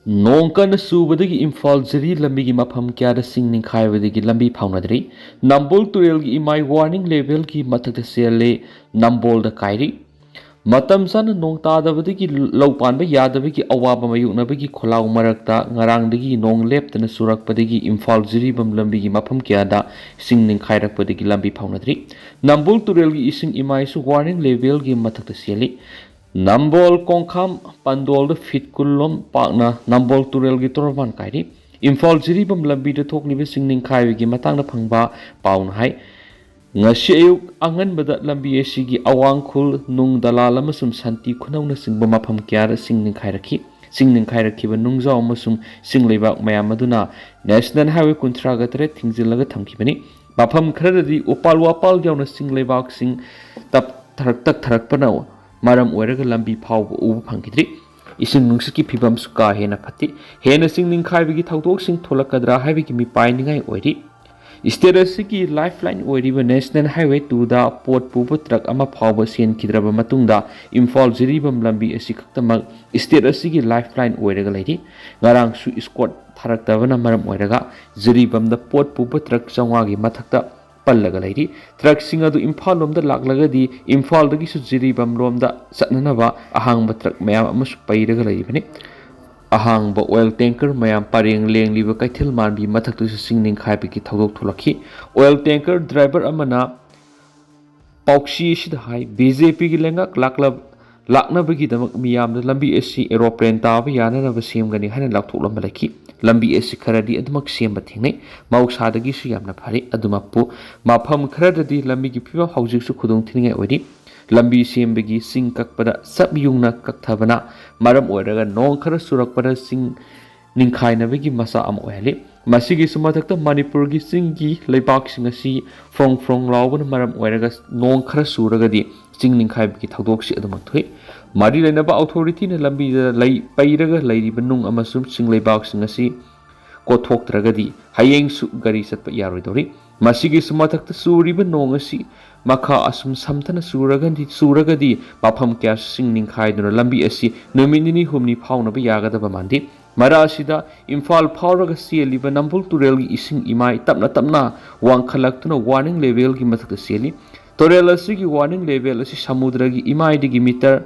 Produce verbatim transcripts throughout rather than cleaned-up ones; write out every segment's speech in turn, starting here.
ꯅꯣꯡ ꯀꯟꯅ ꯆꯨꯕꯗꯒꯤ ꯏꯝꯐꯥꯜ ꯖꯤꯔꯤ ꯂꯝꯕꯤꯒꯤ ꯃꯐꯝ ꯀꯌꯥꯗ ꯆꯤꯡ ꯅꯤꯡꯈꯥꯏꯕꯗꯒꯤ ꯂꯝꯕꯤ ꯐꯥꯎꯅꯗ꯭ꯔꯤ꯫ ꯅꯝꯕꯣꯜ ꯇꯨꯔꯦꯜꯒꯤ ꯏꯃꯥꯏ ꯋꯥꯔꯅꯤꯡ ꯂꯦꯚꯦꯜꯒꯤ ꯃꯊꯛꯇ ꯆꯦꯜꯂꯦ꯫ ꯅꯝꯕꯣꯜꯗ ꯀꯥꯏꯔꯤ꯫ ꯃꯇꯝ ꯆꯥꯅ ꯅꯣꯡ ꯇꯥꯗꯕꯗꯒꯤ ꯂꯧ ꯄꯥꯟꯕ ꯌꯥꯗꯕꯒꯤ ꯑꯋꯥꯕ ꯃꯥꯌꯣꯛꯅꯕꯒꯤ ꯈꯣꯜꯂꯥꯎ ꯃꯔꯛꯇ ꯉꯔꯥꯡꯗꯒꯤ ꯅꯣꯡ ꯂꯦꯞꯇꯅ ꯆꯨꯔꯛꯄꯗꯒꯤ ꯏꯝꯐꯥꯜ ꯖꯤꯔꯤꯕꯥꯝ ꯂꯝꯕꯤꯒꯤ ꯃꯐꯝ ꯀꯌꯥꯗ ꯏꯁꯤꯡ ꯅꯤꯡꯈꯥꯏꯔꯛꯄꯗꯒꯤ ꯂꯝꯕꯤ ꯐꯥꯎꯅꯗ꯭ꯔꯤ꯫ ꯅꯝꯕꯣꯜ ꯇꯨꯔꯦꯜꯒꯤ ꯏꯁꯤꯡ ꯏꯃꯥꯏꯁꯨ ꯋꯥꯔꯅꯤꯡ ꯂꯦꯚꯦꯜꯒꯤ ꯃꯊꯛꯇ ꯆꯦꯜꯂꯤ꯫ ꯅꯝꯕꯣꯜ ꯀꯣꯡꯈꯥꯝ ꯄꯟꯗꯣꯜꯗ ꯐꯤꯠ ꯀꯨꯟꯂꯣꯝ ꯄꯥꯛꯅ ꯅꯝꯕꯣꯜ ꯇꯨꯔꯦꯜꯒꯤ ꯇꯣꯔꯕꯥꯟ ꯀꯥꯏꯔꯤ꯫ ꯏꯝꯐꯥꯜ ꯖꯤꯔꯤꯕꯥꯝ ꯂꯝꯕꯤꯗ ꯊꯣꯛꯂꯤꯕ ꯆꯤꯡ ꯅꯤꯡꯈꯥꯏꯕꯒꯤ ꯃꯇꯥꯡꯗ ꯐꯪꯕ ꯄꯥꯎꯅ ꯍꯥꯏ, ꯉꯁꯤ ꯑꯌꯨꯛ ꯑꯉꯟꯕꯗ ꯂꯝꯕꯤ ꯑꯁꯤꯒꯤ ꯑꯋꯥꯡꯈꯨꯜ, ꯅꯨꯡ ꯗꯂꯥꯜ ꯑꯃꯁꯨꯡ ꯁꯥꯟꯇꯤ ꯈꯨꯅꯧꯅꯆꯤꯡꯕ ꯃꯐꯝ ꯀꯌꯥꯗ ꯆꯤꯡ ꯅꯤꯡꯈꯥꯏꯔꯛꯈꯤ꯫ ꯆꯤꯡ ꯅꯤꯡꯈꯥꯏꯔꯛꯈꯤꯕ ꯅꯨꯡꯖꯥꯎ ꯑꯃꯁꯨꯡ ꯆꯤꯡ ꯂꯩꯕꯥꯛ ꯃꯌꯥꯝ ꯑꯗꯨꯅ ꯅꯦꯁꯅꯦꯜ ꯍꯥꯏꯋꯦ ꯀꯨꯟꯊ꯭ꯔꯥꯒ ꯇꯔꯦꯠ ꯊꯤꯡꯖꯤꯜꯂꯒ ꯊꯝꯈꯤꯕꯅꯤ꯫ ꯃꯐꯝ ꯈꯔꯗꯗꯤ ꯎꯄꯥꯜ ꯋꯥꯄꯥꯜ ꯌꯥꯎꯅ ꯆꯤꯡ ꯂꯩꯕꯥꯛꯁꯤꯡ ꯇꯞꯊꯔꯛ-, ꯇꯛꯊꯔꯛꯄꯅ ꯃꯔꯝ ꯑꯣꯏꯔꯒ ꯂꯝꯕꯤ ꯐꯥꯎꯕ ꯎꯕ ꯐꯪꯈꯤꯗ꯭ꯔꯤ꯫ ꯏꯁꯤꯡ ꯅꯨꯡꯁꯤꯠꯀꯤ ꯐꯤꯕꯝꯁꯨ ꯀꯥ ꯍꯦꯟꯅ ꯐꯠꯇꯦ꯫ ꯍꯦꯟꯅ ꯆꯤꯡ ꯅꯤꯡꯈꯥꯏꯕꯒꯤ ꯊꯧꯗꯣꯛꯁꯤꯡ ꯊꯣꯛꯂꯛꯀꯗ꯭ꯔꯥ ꯍꯥꯏꯕꯒꯤ ꯃꯤꯄꯥꯏꯅꯤꯡꯉꯥꯏ ꯑꯣꯏꯔꯤ꯫ ꯁ꯭ꯇꯦꯠ ꯑꯁꯤꯒꯤ ꯂꯥꯏꯐ ꯂꯥꯏꯟ ꯑꯣꯏꯔꯤꯕ ꯅꯦꯁꯅꯦꯜ ꯍꯥꯏꯋꯦ ꯇꯨꯗ ꯄꯣꯠ ꯄꯨꯕ ꯇ꯭ꯔꯛ ꯑꯃ ꯐꯥꯎꯕ ꯆꯦꯟꯈꯤꯗ꯭ꯔꯕ ꯃꯇꯨꯡꯗ ꯏꯝꯐꯥꯜ ꯖꯤꯔꯤꯕꯥꯝ ꯂꯝꯕꯤ ꯑꯁꯤ ꯈꯛꯇꯃꯛ ꯁ꯭ꯇꯦꯠ ꯑꯁꯤꯒꯤ ꯂꯥꯏꯐ ꯂꯥꯏꯟ ꯑꯣꯏꯔꯒ ꯂꯩꯔꯤ꯫ ꯉꯔꯥꯡꯁꯨ ꯏꯁꯀꯣꯔꯠ ꯊꯥꯔꯛꯇꯕꯅ ꯃꯔꯝ ꯑꯣꯏꯔꯒ ꯖꯤꯔꯤꯕꯥꯝꯗ ꯄꯣꯠ ꯄꯨꯕ ꯇ꯭ꯔꯛ ꯆꯥꯝꯃꯉꯥꯒꯤ ꯃꯊꯛꯇ ꯄꯜꯂꯒ ꯂꯩꯔꯤ꯫ ꯇ꯭ꯔꯛꯁꯤꯡ ꯑꯗꯨ ꯏꯝꯐꯥꯜ ꯂꯣꯝꯗ ꯂꯥꯛꯂꯒꯗꯤ ꯏꯝꯐꯥꯜꯗꯒꯤꯁꯨ ꯖꯤꯔꯤꯕꯥꯝ ꯂꯣꯝꯗ ꯆꯠꯅꯅꯕ ꯑꯍꯥꯡꯕ ꯇ꯭ꯔꯛ ꯃꯌꯥꯝ ꯑꯃꯁꯨ ꯄꯩꯔꯒ ꯂꯩꯔꯤꯕꯅꯤ꯫ ꯑꯍꯥꯡꯕ ꯑꯣꯏꯜ ꯇꯦꯡꯀꯔ ꯃꯌꯥꯝ ꯄꯔꯦꯡ ꯂꯦꯡꯂꯤꯕ ꯀꯩꯊꯦꯜ ꯃꯥꯟꯕꯤ ꯃꯊꯛꯇꯁꯨ ꯆꯤꯡ ꯅꯤꯡꯈꯥꯏꯕꯒꯤ ꯊꯧꯗꯣꯛ ꯊꯣꯛꯂꯛꯈꯤ꯫ ꯑꯣꯏꯜ ꯇꯦꯡꯀꯔ ꯗ꯭ꯔꯥꯏꯚꯔ ꯑꯃꯅ ꯄꯥꯎꯁꯤ ꯑꯁꯤꯗ ꯍꯥꯏ, ꯕꯤ ꯖꯦ ꯄꯤꯒꯤ ꯂꯩꯉꯥꯛ ꯂꯥꯛꯂ-, ꯂꯥꯛꯅꯕꯒꯤꯗꯃꯛ ꯃꯤꯌꯥꯝꯗ ꯂꯝꯕꯤ ꯑꯁꯤ ꯑꯦꯔꯣꯄ꯭ꯂꯦꯟ ꯇꯥꯕ ꯌꯥꯅꯅꯕ ꯁꯦꯝꯒꯅꯤ ꯍꯥꯏꯅ ꯂꯥꯎꯊꯣꯛꯂꯝꯕ ꯂꯩꯈꯤ꯫ ꯂꯝꯕꯤ ꯑꯁꯤ ꯈꯔꯗꯤ ꯑꯗꯨꯃꯛ ꯁꯦꯝꯕ ꯊꯦꯡꯅꯩ꯫ ꯃꯍꯧꯁꯥꯗꯒꯤꯁꯨ ꯌꯥꯝꯅ ꯐꯔꯦ꯫ ꯑꯗꯨꯃꯛꯄꯨ ꯃꯐꯝ ꯈꯔꯗꯗꯤ ꯂꯝꯕꯤꯒꯤ ꯐꯤꯕꯝ ꯍꯧꯖꯤꯛꯁꯨ ꯈꯨꯗꯣꯡ ꯊꯤꯅꯤꯡꯉꯥꯏ ꯑꯣꯏꯔꯤ꯫ ꯂꯝꯕꯤ ꯁꯦꯝꯕꯒꯤ ꯆꯤꯡ ꯀꯛꯄꯗ ꯆꯞ ꯌꯨꯡꯅ ꯀꯛꯊꯕꯅ ꯃꯔꯝ ꯑꯣꯏꯔꯒ ꯅꯣꯡ ꯈꯔ ꯆꯨꯔꯛꯄꯗ ꯆꯤꯡ ꯅꯤꯡꯈꯥꯏꯅꯕꯒꯤ ꯃꯆꯥꯛ ꯑꯃ ꯑꯣꯏꯍꯜꯂꯤ꯫ ꯃꯁꯤꯒꯤꯁꯨ ꯃꯊꯛꯇ ꯃꯅꯤꯄꯨꯔꯒꯤ ꯆꯤꯡꯒꯤ ꯂꯩꯕꯥꯛꯁꯤꯡ ꯑꯁꯤ ꯐ꯭ꯔꯣꯡ ꯐ꯭ꯔꯣꯡ ꯂꯥꯎꯕꯅ ꯃꯔꯝ ꯑꯣꯏꯔꯒ ꯅꯣꯡ ꯈꯔ ꯆꯨꯔꯒꯗꯤ ꯆꯤꯡ ꯅꯤꯡꯈꯥꯏꯕꯒꯤ ꯊꯧꯗꯣꯛꯁꯤ ꯑꯗꯨꯃꯛ ꯊꯣꯛꯏ꯫ ꯃꯔꯤ ꯂꯩꯅꯕ ꯑꯣꯊꯣꯔꯤꯇꯤꯅ ꯂꯝꯕꯤꯗ ꯂꯩ ꯄꯩꯔꯒ ꯂꯩꯔꯤꯕ ꯅꯨꯡ ꯑꯃꯁꯨꯡ ꯆꯤꯡ ꯂꯩꯕꯥꯛꯁꯤꯡ ꯑꯁꯤ ꯀꯣꯊꯣꯛꯇ꯭ꯔꯒꯗꯤ ꯍꯌꯦꯡꯁꯨ ꯒꯥꯔꯤ ꯆꯠꯄ ꯌꯥꯔꯣꯏꯗꯧꯔꯤ꯫ ꯃꯁꯤꯒꯤꯁꯨ ꯃꯊꯛꯇ ꯆꯨꯔꯤꯕ ꯅꯣꯡ ꯑꯁꯤ ꯃꯈꯥ ꯑꯁꯨꯝ ꯁꯝꯊꯅ ꯆꯨꯔꯒꯗꯤ ꯆꯨꯔꯒꯗꯤ ꯃꯐꯝ ꯀꯌꯥꯁꯨ ꯆꯤꯡ ꯅꯤꯡꯈꯥꯏꯗꯨꯅ ꯂꯝꯕꯤ ꯑꯁꯤ ꯅꯨꯃꯤꯠ ꯅꯤꯅꯤ ꯍꯨꯝꯅꯤ ꯐꯥꯎꯅꯕ ꯌꯥꯒꯗꯕ ꯃꯥꯟꯗꯦ꯫ ꯃꯔꯛ ꯑꯁꯤꯗ ꯏꯝꯐꯥꯜ ꯐꯥꯎꯔꯒ ꯆꯦꯜꯂꯤꯕ ꯅꯝꯕꯨꯜ ꯇꯨꯔꯦꯜꯒꯤ ꯏꯁꯤꯡ ꯏꯃꯥꯏ ꯇꯞꯅ ꯇꯞꯅ ꯋꯥꯡꯈꯠꯂꯛꯇꯨꯅ ꯋꯥꯔꯅꯤꯡ ꯂꯦꯚꯦꯜꯒꯤ ꯃꯊꯛꯇ ꯆꯦꯜꯂꯤ꯫ ꯇꯨꯔꯦꯜ ꯑꯁꯤꯒꯤ ꯋꯥꯔꯅꯤꯡ ꯂꯦꯚꯦꯜ ꯑꯁꯤ ꯁꯃꯨꯗ꯭ꯔꯒꯤ ꯏꯃꯥꯏꯗꯒꯤ ꯃꯤꯇꯔ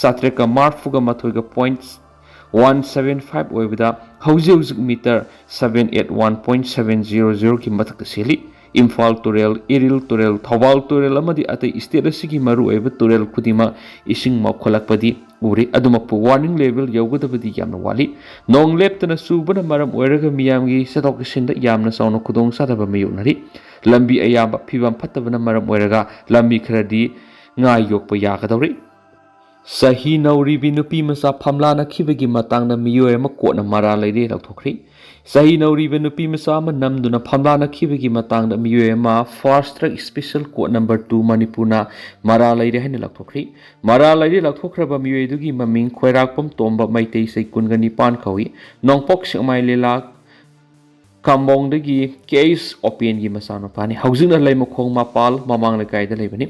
ꯆꯥꯇ꯭ꯔꯦꯠꯀ ꯃꯔꯐꯨꯒ ꯃꯥꯊꯣꯏꯒ ꯄꯣꯏꯟꯠ ꯋꯥꯟ ꯁꯕꯦꯟ ꯐꯥꯏꯚ ꯑꯣꯏꯕꯗ ꯍꯧꯖꯤꯛ ꯍꯧꯖꯤꯛ metre seven eight one point seven zero ꯖꯤꯔꯣꯒꯤ ꯃꯊꯛꯇ ꯆꯦꯜꯂꯤ꯫ ꯏꯝꯐꯥꯜ ꯇꯨꯔꯦꯜ, ꯏꯔꯤꯜ ꯇꯨꯔꯦꯜ, ꯊꯧꯕꯥꯜ ꯇꯨꯔꯦꯜ ꯑꯃꯗꯤ ꯑꯇꯩ ꯁ꯭ꯇꯦꯠ ꯑꯁꯤꯒꯤ ꯃꯔꯨꯑꯣꯏꯕ ꯇꯨꯔꯦꯜ ꯈꯨꯗꯤꯡꯃꯛ ꯏꯁꯤꯡ ꯃꯥꯎꯈꯠꯂꯛꯄꯗꯤ ꯎꯔꯦ꯫ ꯑꯗꯨꯃꯛꯄꯨ ꯋꯥꯔꯅꯤꯡ ꯂꯦꯚꯦꯜ ꯌꯧꯒꯗꯕꯗꯤ ꯌꯥꯝꯅ ꯋꯥꯠꯂꯤ꯫ ꯅꯣꯡ ꯂꯦꯞꯇꯅ ꯆꯨꯕꯅ ꯃꯔꯝ ꯑꯣꯏꯔꯒ ꯃꯤꯌꯥꯝꯒꯤ ꯆꯠꯊꯣꯛ ꯆꯠꯁꯤꯟꯗ ꯌꯥꯝꯅ ꯆꯥꯎꯅ ꯈꯨꯗꯣꯡꯆꯥꯗꯕ ꯃꯥꯌꯣꯛꯅꯔꯤ꯫ ꯂꯝꯕꯤ ꯑꯌꯥꯝꯕ ꯐꯤꯕꯝ ꯐꯠꯇꯕꯅ ꯃꯔꯝ ꯑꯣꯏꯔꯒ ꯂꯝꯕꯤ ꯈꯔꯗꯤ ꯉꯥ ꯌꯣꯛꯄ ꯌꯥꯒꯗꯧꯔꯤ꯫ ꯆꯍꯤ ꯅꯧꯔꯤꯕꯤ ꯅꯨꯄꯤ ꯃꯆꯥ ꯐꯝꯂꯥꯅꯈꯤꯕꯒꯤ ꯃꯇꯥꯡꯗ ꯃꯤꯑꯣꯏ ꯑꯃ ꯀꯣꯔꯠꯅ ꯃꯔꯥꯜ ꯂꯩꯔꯦ ꯂꯥꯎꯊꯣꯛꯈ꯭ꯔꯤ꯫ ꯆꯍꯤ ꯅꯧꯔꯤꯕ ꯅꯨꯄꯤ ꯃꯆꯥ ꯑꯃ ꯅꯝꯗꯨꯅ ꯐꯝꯂꯥꯅꯈꯤꯕꯒꯤ ꯃꯇꯥꯡꯗ ꯃꯤꯑꯣꯏ ꯑꯃ Fast Track Special Court Number Two ꯃꯅꯤꯄꯨꯔꯅ ꯃꯔꯥꯜ ꯂꯩꯔꯦ ꯍꯥꯏꯅ ꯂꯥꯎꯊꯣꯛꯈ꯭ꯔꯤ꯫ ꯃꯔꯥꯜ ꯂꯩꯔꯦ ꯂꯥꯎꯊꯣꯛꯈ꯭ꯔꯕ ꯃꯤꯑꯣꯏ ꯑꯗꯨꯒꯤ ꯃꯃꯤꯡ ꯈꯣꯏꯔꯥꯛꯄꯝ ꯇꯣꯝꯕ, ꯃꯩꯇꯩ, ꯆꯍꯤ ꯀꯨꯟꯒ ꯅꯤꯄꯥꯟ ꯀꯧꯏ꯫ ꯅꯣꯡꯄꯣꯛ ꯁꯦꯛꯃꯥꯏ ꯂꯤꯂꯥ ꯀꯥꯝꯕꯣꯡꯗꯒꯤ ꯀꯦꯁ ꯑꯣꯄꯦꯟꯒꯤ ꯃꯆꯥꯅꯨꯄꯥꯅꯤ꯫ ꯍꯧꯖꯤꯛꯅ ꯂꯩꯃꯈꯣꯡ ꯃꯄꯥꯜ ꯃꯃꯥꯡ ꯂꯩꯀꯥꯏꯗ ꯂꯩꯕꯅꯤ꯫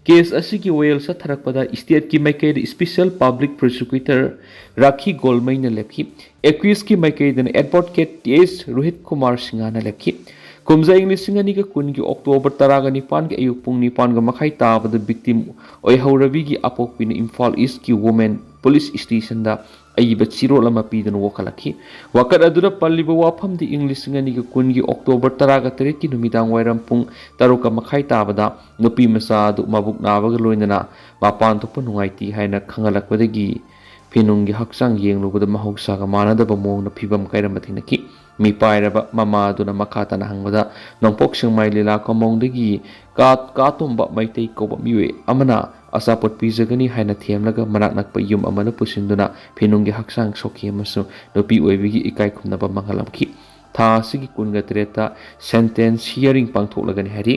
ꯀꯦꯁ ꯑꯁꯤꯒꯤ ꯋꯥꯌꯦꯜ ꯆꯠꯊꯔꯛꯄꯗ ꯁ꯭ꯇꯦꯠꯀꯤ ꯃꯥꯏꯀꯩꯗ special public prosecutor ꯔꯥꯈꯤ ꯒꯣꯜꯃꯩꯅ ꯂꯦꯞꯈꯤ꯫ ꯑꯦꯀ꯭ꯌꯨꯁꯀꯤ ꯃꯥꯏꯀꯩꯗꯅ advocate T ꯑꯦꯁ ꯔꯣꯍꯤꯠ ꯀꯨꯃꯥꯔ ꯁꯤꯡꯍꯅ ꯂꯦꯞꯈꯤ꯫ ꯀꯨꯝꯖꯥ ꯏꯪ ꯂꯤꯁꯤꯡ ꯑꯅꯤꯒ ꯀꯨꯟꯒꯤ ꯑꯣꯛꯇꯣꯕꯔ ꯇꯔꯥꯒ ꯅꯤꯄꯥꯟꯒꯤ ꯑꯌꯨꯛ ꯄꯨꯡ ꯅꯤꯄꯥꯟꯒ ꯃꯈꯥꯏ ꯇꯥꯕꯗ ꯚꯤꯛꯇꯤꯝ ꯑꯣꯏꯍꯧꯔꯕꯤꯒꯤ ꯑꯄꯣꯛꯄꯤꯅ ꯏꯝꯐꯥꯜ ꯏꯁꯀꯤ ꯋꯨꯃꯦꯟ ꯄꯨꯂꯤꯁ ꯁ꯭ꯇꯦꯁꯟꯗ ꯑꯏꯕ ꯆꯤꯔꯣꯜ ꯑꯃ ꯄꯤꯗꯨꯅ ꯋꯥꯀꯠꯂꯛꯈꯤ꯫ ꯋꯥꯀꯠ ꯑꯗꯨꯗ ꯄꯜꯂꯤꯕ ꯋꯥꯐꯝꯗꯤ ꯏꯪ ꯂꯤꯁꯤꯡ ꯑꯅꯤꯒ ꯀꯨꯟꯒꯤ ꯑꯣꯛꯇꯣꯕꯔ ꯇꯔꯥꯒ ꯇꯔꯦꯠꯀꯤ ꯅꯨꯃꯤꯗꯥꯡ ꯋꯥꯏꯔꯝ ꯄꯨꯡ ꯇꯔꯨꯛꯀ ꯃꯈꯥꯏ ꯇꯥꯕꯗ ꯅꯨꯄꯤ ꯃꯆꯥ ꯑꯗꯨ ꯃꯕꯨꯛ ꯅꯥꯕꯒ ꯂꯣꯏꯅꯅ ꯃꯄꯥꯟ ꯊꯣꯛꯄ ꯅꯨꯡꯉꯥꯏꯇꯦ ꯍꯥꯏꯅ ꯈꯪꯍꯜꯂꯛꯄꯗꯒꯤ ꯐꯤꯅꯨꯡꯒꯤ ꯍꯛꯆꯥꯡ ꯌꯦꯡꯂꯨꯕꯗ ꯃꯍꯧꯁꯥꯒ ꯃꯥꯟꯅꯗꯕ ꯃꯑꯣꯡꯗ ꯐꯤꯕꯝ ꯀꯥꯏꯔꯝꯕ ꯊꯦꯡꯅꯈꯤ꯫ ꯃꯤꯄꯥꯏꯔꯕ ꯃꯃꯥ ꯑꯗꯨꯅ ꯃꯈꯥ ꯇꯥꯅ ꯍꯪꯕꯗ ꯅꯣꯡꯄꯣꯛ ꯁꯦꯛꯃꯥꯏ ꯂꯤꯂꯥ ꯀꯥꯝꯕꯣꯡꯗꯒꯤ ꯀꯥ, ꯀꯥ ꯇꯣꯝꯕ ꯃꯩꯇꯩ ꯀꯧꯕ ꯃꯤꯑꯣꯏ ꯑꯃꯅ ꯑꯆꯥꯄꯣꯠ ꯄꯤꯖꯒꯅꯤ ꯍꯥꯏꯅ ꯊꯦꯝꯂꯒ ꯃꯅꯥꯛ ꯅꯛꯄ ꯌꯨꯝ ꯑꯃꯗ ꯄꯨꯁꯤꯟꯗꯨꯅ ꯐꯤꯅꯨꯡꯒꯤ ꯍꯛꯆꯥꯡ ꯁꯣꯛꯈꯤ ꯑꯃꯁꯨꯡ ꯅꯨꯄꯤ ꯑꯣꯏꯕꯒꯤ ꯏꯀꯥꯏ ꯈꯨꯝꯅꯕ ꯃꯥꯡꯍꯜꯂꯝꯈꯤ꯫ ꯊꯥ ꯑꯁꯤꯒꯤ ꯀꯨꯟꯒ ꯇꯔꯦꯠꯇ ꯁꯦꯟꯇꯦꯟꯁ ꯍꯤꯌꯔꯤꯡ ꯄꯥꯡꯊꯣꯛꯂꯒꯅꯤ ꯍꯥꯏꯔꯤ꯫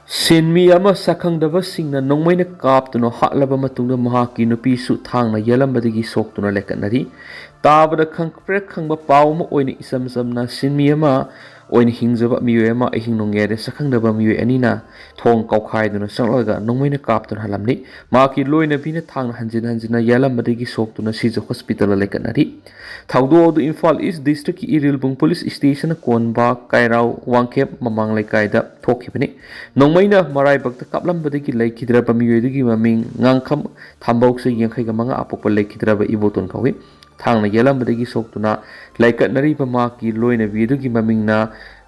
ꯁꯤꯟꯃꯤ ꯑꯃ ꯁꯛꯈꯪꯗꯕꯁꯤꯡꯅ ꯅꯣꯡꯃꯩꯅ ꯀꯥꯞꯇꯨꯅ ꯍꯥꯠꯂꯕ ꯃꯇꯨꯡꯗ ꯃꯍꯥꯛꯀꯤ ꯅꯨꯄꯤꯁꯨ ꯊꯥꯡꯅ ꯌꯥꯜꯂꯝꯕꯗꯒꯤ ꯁꯣꯛꯇꯨꯅ ꯂꯩꯈꯠꯅꯔꯤ꯫ ꯇꯥꯕꯗ ꯈꯪꯄ꯭ꯔꯦꯛ ꯈꯪꯕ ꯄꯥꯎ ꯑꯃ ꯑꯣꯏꯅ ꯏꯆꯝ ꯆꯝꯅ ꯁꯤꯟꯃꯤ ꯑꯃ ꯑꯣꯏꯅ ꯍꯤꯡꯖꯕ ꯃꯤꯑꯣꯏ ꯑꯃ ꯑꯍꯤꯡ ꯅꯣꯡꯌꯥꯏꯗ ꯁꯛꯈꯪꯗꯕ ꯃꯤꯑꯣꯏ ꯑꯅꯤꯅ ꯊꯣꯡ ꯀꯥꯎꯈꯥꯏꯗꯨꯅ ꯆꯪꯂꯛꯂꯒ ꯅꯣꯡꯃꯩꯅ ꯀꯥꯞꯇꯨꯅ ꯍꯜꯂꯝꯂꯤ꯫ ꯃꯍꯥꯛꯀꯤ ꯂꯣꯏꯅꯕꯤꯅ ꯊꯥꯡꯅ ꯍꯟꯖꯤꯟ ꯍꯟꯖꯤꯟꯅ ꯌꯥꯜꯂꯝꯕꯗꯒꯤ ꯁꯣꯛꯇꯨꯅ ꯁꯤꯖ ꯍꯣꯁꯄꯤꯇꯥꯜꯗ ꯂꯩꯀꯠꯅꯔꯤ꯫ ꯊꯧꯗꯣꯛ ꯑꯗꯨ ꯏꯝꯐꯥꯜ ꯏꯁ ꯗꯤꯁꯇ꯭ꯔꯤꯛꯀꯤ ꯏꯔꯤꯜꯕꯨꯡ ꯄꯨꯂꯤꯁ ꯁ꯭ꯇꯦꯁꯟꯅ ꯀꯣꯟꯕ ꯀꯥꯏꯔꯥꯎ ꯋꯥꯡꯈꯦꯝ ꯃꯃꯥꯡ ꯂꯩꯀꯥꯏꯗ ꯊꯣꯛꯈꯤꯕꯅꯤ꯫ ꯅꯣꯡꯃꯩꯅ ꯃꯔꯥꯏꯕꯛꯇ ꯀꯥꯞꯂꯝꯕꯗꯒꯤ ꯂꯩꯈꯤꯗ꯭ꯔꯕ ꯃꯤꯑꯣꯏ ꯑꯗꯨꯒꯤ ꯃꯃꯤꯡ ꯉꯥꯡꯈꯝ ꯊꯥꯝꯕꯧ, ꯆꯍꯤ ꯌꯥꯡꯈꯩꯒ ꯃꯉꯥ, ꯑꯄꯣꯛꯄ ꯂꯩꯈꯤꯗ꯭ꯔꯕ ꯏꯕꯣꯇꯣꯟ ꯀꯧꯏ꯫ ꯊꯥꯡꯅ ꯌꯥꯜꯂꯝꯕꯗꯒꯤ ꯁꯣꯛꯇꯨꯅ ꯂꯩꯀꯠꯅꯔꯤꯕ ꯃꯍꯥꯛꯀꯤ ꯂꯣꯏꯅꯕꯤ ꯑꯗꯨꯒꯤ ꯃꯃꯤꯡꯅ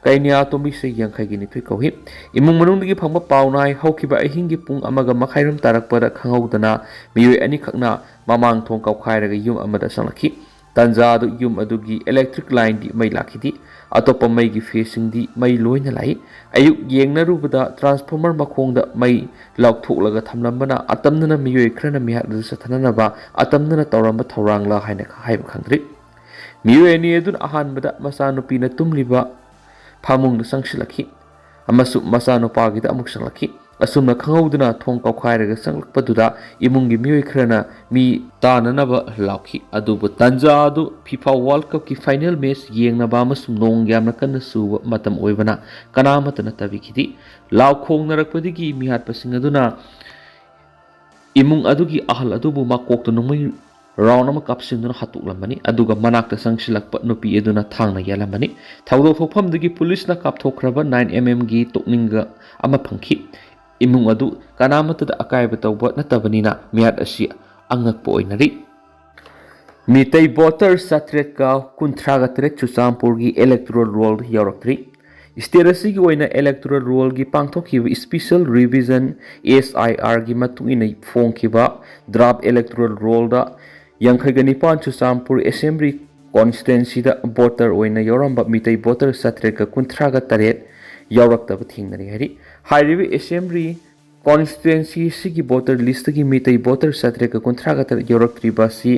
ꯀꯩꯅ꯭ꯌꯥꯇꯣꯝꯕꯤ, ꯆꯍꯤ ꯌꯥꯡꯈꯩꯒ ꯅꯤꯊꯣꯏ ꯀꯧꯏ꯫ ꯏꯃꯨꯡ ꯃꯅꯨꯡꯗꯒꯤ ꯐꯪꯕ ꯄꯥꯎ ꯅꯥꯏ, ꯍꯧꯈꯤꯕ ꯑꯍꯤꯡꯒꯤ ꯄꯨꯡ ꯑꯃꯒ ꯃꯈꯥꯏꯔꯣꯝ ꯇꯥꯔꯛꯄꯗ ꯈꯪꯍꯧꯗꯅ ꯃꯤꯑꯣꯏ ꯑꯅꯤꯈꯛꯅ ꯃꯃꯥꯡ ꯊꯣꯡ ꯀꯥꯎꯈꯥꯏꯔꯒ ꯌꯨꯝ ꯑꯃꯗ ꯆꯪꯂꯛꯈꯤ꯫ ꯇꯥꯟꯖꯥ ꯑꯗꯨ ꯌꯨꯝ ꯑꯗꯨꯒꯤ ꯏꯂꯦꯛꯇ꯭ꯔꯤꯛ ꯂꯥꯏꯟꯗꯤ ꯃꯩ ꯂꯥꯛꯈꯤꯗꯦ꯫ ꯑꯇꯣꯞꯄ ꯃꯩꯒꯤ ꯐꯦꯁꯁꯤꯡꯗꯤ ꯃꯩ ꯂꯣꯏꯅ ꯂꯥꯛꯏ꯫ ꯑꯌꯨꯛ ꯌꯦꯡꯅꯔꯨꯕꯗ ꯇ꯭ꯔꯥꯟꯁꯐꯣꯔꯃꯔ ꯃꯈꯣꯡꯗ ꯃꯩ ꯂꯥꯎꯊꯣꯛꯂꯒ ꯊꯝꯂꯝꯕꯅ ꯑꯇꯝꯅꯅ ꯃꯤꯑꯣꯏ ꯈꯔꯅ ꯃꯤꯍꯥꯠ ꯑꯗꯨ ꯆꯠꯊꯅꯅꯕ ꯑꯇꯝꯅꯅ ꯇꯧꯔꯝꯕ ꯊꯧꯔꯥꯡꯂ ꯍꯥꯏꯅ ꯍꯥꯏꯕ ꯈꯪꯗ꯭ꯔꯤ꯫ ꯃꯤꯑꯣꯏ ꯑꯅꯤ ꯑꯗꯨꯅ ꯑꯍꯥꯟꯕꯗ ꯃꯆꯥꯅꯨꯄꯤꯅ ꯇꯨꯝꯂꯤꯕ ꯐꯃꯨꯡꯗ ꯆꯪꯁꯤꯜꯂꯛꯈꯤ ꯑꯃꯁꯨꯡ ꯃꯆꯥꯅꯨꯄꯥꯒꯤꯗ ꯑꯃꯨꯛ ꯆꯪꯂꯛꯈꯤ꯫ ꯑꯁꯨꯝꯅ ꯈꯪꯍꯧꯗꯅ ꯊꯣꯡ ꯀꯥꯎꯈꯥꯏꯔꯒ ꯆꯪꯂꯛꯄꯗꯨꯗ ꯏꯃꯨꯡꯒꯤ ꯃꯤꯑꯣꯏ ꯈꯔꯅ ꯃꯤ ꯇꯥꯅꯅꯕ ꯂꯥꯎꯈꯤ꯫ ꯑꯗꯨꯕꯨ ꯇꯥꯟꯖꯥ ꯑꯗꯨ ꯐꯤꯐꯥ ꯋꯥꯔꯜ ꯀꯞꯀꯤ ꯐꯥꯏꯅꯦꯜ ꯃꯦꯆ ꯌꯦꯡꯅꯕ ꯑꯃꯁꯨꯡ ꯅꯣꯡ ꯌꯥꯝꯅ ꯀꯟꯅ ꯆꯨꯕ ꯃꯇꯝ ꯑꯣꯏꯕꯅ ꯀꯅꯥꯃꯠꯇꯅ ꯇꯥꯕꯤꯈꯤꯗꯦ꯫ ꯂꯥꯎ ꯈꯣꯡꯅꯔꯛꯄꯗꯒꯤ ꯃꯤꯍꯥꯠꯄꯁꯤꯡ ꯑꯗꯨꯅ ꯏꯃꯨꯡ ꯑꯗꯨꯒꯤ ꯑꯍꯜ ꯑꯗꯨꯕꯨ ꯃꯀꯣꯛꯇ ꯅꯣꯡꯃꯩ ꯔꯥꯎꯟ ꯑꯃ ꯀꯥꯞꯁꯤꯟꯗꯨꯅ ꯍꯥꯠꯇꯣꯛꯂꯝꯕꯅꯤ꯫ ꯑꯗꯨꯒ ꯃꯅꯥꯛꯇ ꯆꯪꯁꯤꯜꯂꯛꯄ ꯅꯨꯄꯤ ꯑꯗꯨꯅ ꯊꯥꯡꯅ ꯌꯥꯜꯂꯝꯕꯅꯤ꯫ ꯊꯧꯗꯣꯛ ꯊꯣꯛꯐꯝꯗꯒꯤ ꯄꯨꯂꯤꯁꯅ ꯀꯥꯞꯊꯣꯛꯈ꯭ꯔꯕ ꯅꯥꯏꯟ ꯑꯦꯝ ꯑꯦꯝꯒꯤ ꯇꯣꯛꯅꯤꯡꯒ ꯑꯃ ꯐꯪꯈꯤ꯫ ꯏꯃꯨꯡ ꯑꯗꯨ ꯀꯅꯥꯃꯠꯇꯗ ꯑꯀꯥꯏꯕ ꯇꯧꯕ ꯅꯠꯇꯕꯅꯤꯅ ꯃꯤꯍꯥꯠ ꯑꯁꯤ ꯑꯉꯛꯄ ꯑꯣꯏꯅꯔꯤ꯫ ꯃꯤꯇꯩ ꯚꯣꯇꯔ ꯆꯥꯇ꯭ꯔꯦꯠꯀ ꯀꯨꯟꯊ꯭ꯔꯥꯒ ꯇꯔꯦꯠ ꯆꯨꯔꯆꯥꯟꯄꯨꯔꯒꯤ ꯏꯂꯦꯛꯇꯣꯔꯦꯜ ꯔꯣꯜꯗ ꯌꯥꯎꯔꯛꯇ꯭ꯔꯤ꯫ ꯁ꯭ꯇꯦꯠ ꯑꯁꯤꯒꯤ ꯑꯣꯏꯅ ꯏꯂꯦꯛꯇꯣꯔꯦꯜ ꯔꯣꯜꯒꯤ ꯄꯥꯡꯊꯣꯛꯈꯤꯕ ꯏꯁꯄꯤꯁꯦꯜ ꯔꯤꯚꯤꯖꯟ, ꯑꯦꯁ ꯑꯥꯏ ꯑꯥꯔꯒꯤ ꯃꯇꯨꯡ ꯏꯟꯅ ꯐꯣꯡꯈꯤꯕ ꯗ꯭ꯔꯥꯐ ꯏꯂꯦꯛꯇꯣꯔꯦꯜ ꯔꯣꯜꯗ ꯌꯥꯡꯈꯩꯒ ꯅꯤꯄꯥꯟ ꯆꯨꯔꯆꯥꯟꯄꯨꯔ ꯑꯦꯁꯦꯝꯕ꯭ꯂꯤ ꯀꯣꯟꯁꯇꯤꯇ꯭ꯋꯦꯟꯁꯤꯗ ꯚꯣꯇꯔ ꯑꯣꯏꯅ ꯌꯥꯎꯔꯝꯕ ꯃꯤꯇꯩ ꯚꯣꯇꯔ ꯆꯥꯇ꯭ꯔꯦꯠꯀ ꯀꯨꯟꯊ꯭ꯔꯥꯒ ꯇꯔꯦꯠ ꯌꯥꯎꯔꯛꯇꯕ ꯊꯦꯡꯅꯔꯦ ꯍꯥꯏꯔꯤ꯫ ꯍꯥꯏꯔꯤꯕ ꯑꯦꯁꯦꯝꯕ꯭ꯂꯤ ꯀꯣꯟꯁꯇꯤꯇ꯭ꯋꯦꯟꯁꯤ ꯑꯁꯤꯒꯤ ꯚꯣꯇꯔ ꯂꯤꯁꯇꯒꯤ ꯃꯤꯇꯩ ꯚꯣꯇꯔ ꯆꯥꯇ꯭ꯔꯦꯠꯀ ꯀꯨꯟꯊ꯭ꯔꯥꯒ ꯇꯔꯦꯠ ꯌꯥꯎꯔꯛꯇ꯭ꯔꯤꯕ ꯑꯁꯤ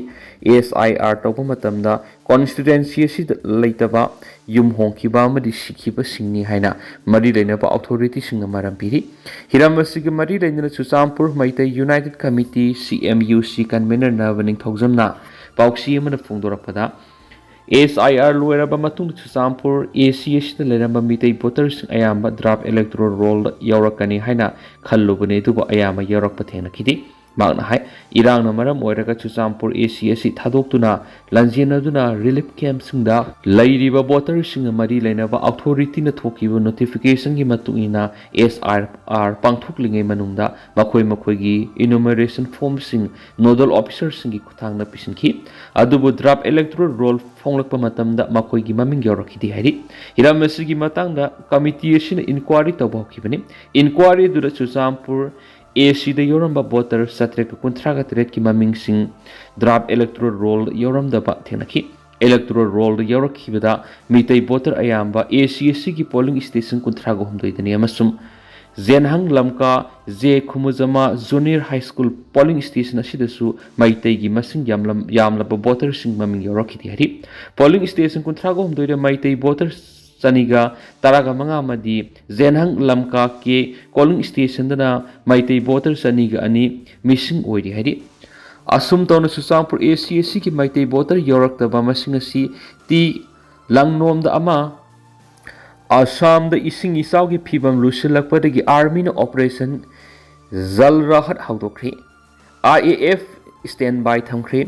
ꯑꯦꯁ ꯑꯥꯏ ꯑꯥꯔ ꯇꯧꯕ ꯃꯇꯝꯗ ꯀꯣꯟꯁꯇꯤꯇ꯭ꯋꯦꯟꯁꯤ ꯑꯁꯤꯗ ꯂꯩꯇꯕ, ꯌꯨꯝ ꯍꯣꯡꯈꯤꯕ ꯑꯃꯗꯤ ꯁꯤꯈꯤꯕꯁꯤꯡꯅꯤ ꯍꯥꯏꯅ ꯃꯔꯤ ꯂꯩꯅꯕ ꯑꯣꯊꯣꯔꯤꯇꯤꯁꯤꯡꯅ ꯃꯔꯝ ꯄꯤꯔꯤ꯫ ꯍꯤꯔꯝ ꯑꯁꯤꯒ ꯃꯔꯤ ꯂꯩꯅꯅ ꯆꯨꯔꯆꯥꯟꯄꯨꯔ ꯃꯩꯇꯩ ꯌꯨꯅꯥꯏꯇꯦꯠ ꯀꯃꯤꯇꯤ, ꯁꯤ ꯑꯦꯝ ꯌꯨ ꯁꯤ, ꯀꯟꯚꯦꯅꯔ ꯅꯕ ꯅꯤꯡꯊꯧꯖꯝꯅ ꯄꯥꯎꯆꯦ ꯑꯃꯗ ꯐꯣꯡꯗꯣꯔꯛꯄꯗ, ꯑꯦꯁ ꯑꯥꯏ ꯑꯥꯔ ꯂꯣꯏꯔꯕ ꯃꯇꯨꯡꯗ ꯆꯨꯔꯆꯥꯟꯄꯨꯔ ꯑꯦ ꯁꯤ ꯑꯦꯁꯇ ꯂꯩꯔꯝꯕ ꯃꯤꯇꯩ ꯚꯣꯇꯔꯁꯤꯡ ꯑꯌꯥꯝꯕ ꯗ꯭ꯔꯥꯐ ꯏꯂꯦꯛꯇꯣꯔꯦꯜ ꯔꯣꯜꯗ ꯌꯥꯎꯔꯛꯀꯅꯤ ꯍꯥꯏꯅ ꯈꯜꯂꯨꯕꯅꯤ, ꯑꯗꯨꯕꯨ ꯑꯌꯥꯝꯕ ꯌꯥꯎꯔꯛꯄ ꯊꯦꯡꯅꯈꯤꯗꯦ꯫ ꯃꯍꯥꯛꯅ ꯍꯥꯏ, ꯏꯔꯥꯡꯅ ꯃꯔꯝ ꯑꯣꯏꯔꯒ ꯆꯨꯔꯆꯥꯟꯄꯨꯔ ꯑꯦ ꯁꯤ ꯑꯦꯁ ꯁꯤ ꯊꯥꯗꯣꯛꯇꯨꯅ ꯂꯥꯟꯖꯦꯟꯅꯗꯨꯅ ꯔꯤꯂꯤꯐ ꯀꯦꯝꯞꯁꯤꯡꯗ ꯂꯩꯔꯤꯕ ꯚꯣꯇꯔꯁꯤꯡꯒ ꯃꯔꯤ ꯂꯩꯅꯕ ꯑꯣꯊꯣꯔꯤꯇꯤꯅ ꯊꯣꯛꯈꯤꯕ ꯅꯣꯇꯤꯐꯤꯀꯦꯁꯟꯒꯤ ꯃꯇꯨꯡ ꯏꯟꯅ ꯑꯦꯁ ꯑꯥꯏ ꯑꯥꯔ ꯄꯥꯡꯊꯣꯛꯂꯤꯉꯩ ꯃꯅꯨꯡꯗ ꯃꯈꯣꯏ ꯃꯈꯣꯏꯒꯤ ꯏꯅꯨꯃꯔꯦꯁꯟ ꯐꯣꯔꯝꯁꯤꯡ ꯅꯣꯗꯜ ꯑꯣꯐꯤꯁꯔꯁꯤꯡꯒꯤ ꯈꯨꯠꯊꯥꯡꯗ ꯄꯤꯁꯤꯟꯈꯤ꯫ ꯑꯗꯨꯕꯨ ꯗ꯭ꯔꯥꯐ ꯏꯂꯦꯛꯇꯣꯔꯦꯜ ꯔꯣꯜ ꯐꯣꯡꯂꯛꯄ ꯃꯇꯝꯗ ꯃꯈꯣꯏꯒꯤ ꯃꯃꯤꯡ ꯌꯥꯎꯔꯛꯈꯤꯗꯦ ꯍꯥꯏꯔꯤ꯫ ꯍꯤꯔꯝ ꯑꯁꯤꯒꯤ ꯃꯇꯥꯡꯗ ꯀꯃꯤꯇꯤ ꯑꯁꯤꯅ ꯏꯟꯀ꯭ꯋꯥꯔꯤ ꯇꯧꯕ ꯍꯧꯈꯤꯕꯅꯤ꯫ ꯏꯟꯀ꯭ꯋꯥꯔꯤ ꯑꯗꯨꯗ ꯆꯨꯔꯆꯥꯟꯄꯨꯔ ꯑꯦ ꯁꯤꯗ ꯌꯥꯎꯔꯝꯕ ꯚꯣꯇꯔ ꯆꯥꯇ꯭ꯔꯦꯠꯀ ꯀꯨꯟꯊ꯭ꯔꯥꯒ ꯇꯔꯦꯠꯀꯤ ꯃꯃꯤꯡꯁꯤꯡ ꯗ꯭ꯔꯥꯐ ꯏꯂꯦꯛꯇꯣꯔꯦꯜ ꯔꯣꯜ ꯌꯥꯎꯔꯝꯗꯕ ꯊꯦꯡꯅꯈꯤ꯫ ꯏꯂꯦꯛꯇꯣꯔꯦꯜ ꯔꯣꯜꯗ ꯌꯥꯎꯔꯛꯈꯤꯕꯗ ꯃꯤꯇꯩ ꯚꯣꯇꯔ ꯑꯌꯥꯝꯕ ꯑꯦ ꯁꯤ ꯑꯦꯁ ꯁꯤꯒꯤ ꯄꯣꯂꯤꯡ ꯁ꯭ꯇꯦꯁꯟ ꯀꯨꯟꯊ꯭ꯔꯥꯒ ꯍꯨꯝꯗꯣꯏꯗꯅꯤ ꯑꯃꯁꯨꯡ ꯖꯦꯟꯍꯪ ꯂꯝꯀꯥ ꯖꯦ ꯈꯨꯃꯨꯖꯃꯥ junior high school polling station ꯑꯁꯤꯗꯁꯨ ꯃꯩꯇꯩꯒꯤ ꯃꯁꯤꯡ ꯌꯥꯝꯂꯝ-, ꯌꯥꯝꯂꯕ ꯚꯣꯇꯔꯁꯤꯡ ꯃꯃꯤꯡ ꯌꯥꯎꯔꯛꯈꯤꯗꯦ ꯍꯥꯏꯔꯤ꯫ ꯄꯣꯂꯤꯡ ꯁ꯭ꯇꯦꯁꯟ ꯀꯨꯟꯊ꯭ꯔꯥꯒ ꯍꯨꯝꯗꯣꯏꯗ ꯃꯩꯇꯩ ꯚꯣꯇꯔ ꯆꯅꯤꯒ ꯇꯔꯥꯒ ꯃꯉꯥ ꯑꯃꯗꯤ ꯖꯦꯟꯍꯪ ꯂꯝꯀꯥ ꯀꯦ ꯄꯣꯂꯤꯡ ꯁ꯭ꯇꯦꯁꯟꯗꯅ ꯃꯩꯇꯩ ꯚꯣꯇꯔ ꯆꯅꯤꯒ ꯑꯅꯤ ꯃꯤꯁꯤꯡ ꯑꯣꯏꯔꯤ ꯍꯥꯏꯔꯤ꯫ ꯑꯁꯨꯝ ꯇꯧꯅ ꯆꯨꯔꯆꯥꯟꯄꯨꯔ ꯑꯦ ꯁꯤ ꯑꯦꯁ ꯁꯤꯒꯤ ꯃꯩꯇꯩ ꯚꯣꯇꯔ ꯌꯥꯎꯔꯛꯇꯕ ꯃꯁꯤꯡ ꯑꯁꯤ ꯇꯤ ꯂꯪꯅꯣꯝꯗ ꯑꯃ, ꯑꯁꯥꯝꯗ ꯏꯁꯤꯡ ꯏꯆꯥꯎꯒꯤ ꯐꯤꯕꯝ ꯂꯨꯁꯤꯜꯂꯛꯄꯗꯒꯤ ꯑꯥꯔꯃꯤꯅ ꯑꯣꯄꯔꯦꯁꯟ ꯖꯜ ꯔꯥꯍꯠ ꯍꯧꯗꯣꯛꯈ꯭ꯔꯤ꯫ I A F stand by ꯊꯝꯈ꯭ꯔꯦ꯫